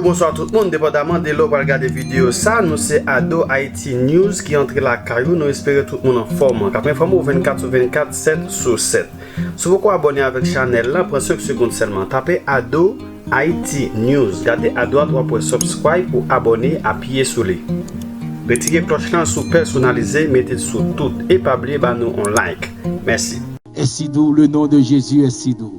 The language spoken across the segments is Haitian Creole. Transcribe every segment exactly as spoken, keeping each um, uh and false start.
Bonswa tout moun, depandaman de lè w pral gade videyo sa, nou se Ado Haiti News ki antre lakay ou. Nou espere tout moun anfòm, k ap enfòme w vennkat sou vennkat, sèt sou sèt. Si w poko abòne avèk chanèl lan, pran senk segonn sèlman. Tape Ado Haiti News. Gade adwat, w ap wè subscribe pou abòne, apiye sou li. Retire klòch lan si w pèsonalize, mete l sou tout. E pa bliye ba nou yon like. Mèsi. Est si doux, le nom de Jésus est si doux.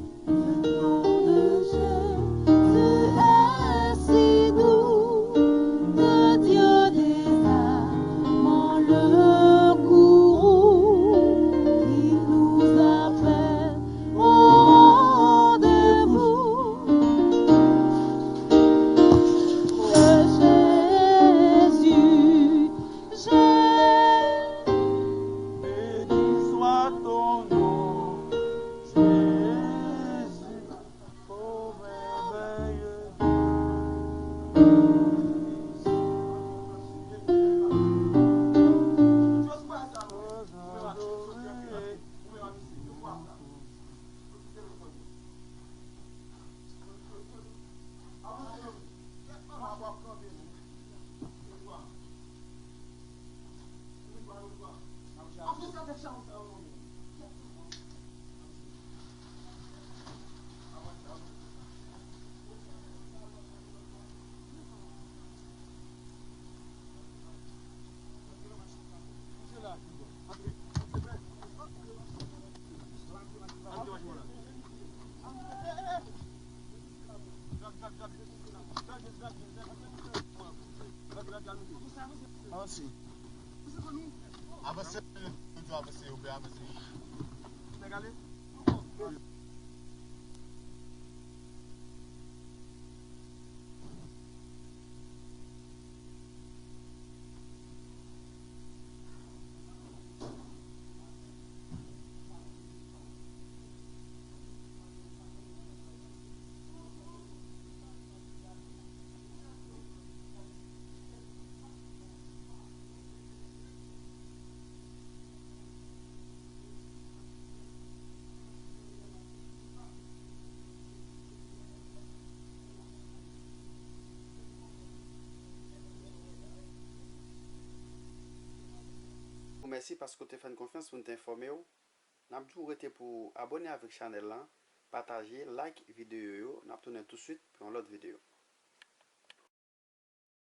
Béni soit ton nom, Jésus, ô merveilleux Dieu. Avanse. Avanse, avanse, avanse. Mèsi paske w te fè n konfyans pou n te enfòme w. N ap di w rete pou w abòne avèk chanèl lan, pataje, like videyo yo. N ap tounen tousuit pou yon lòt videyo.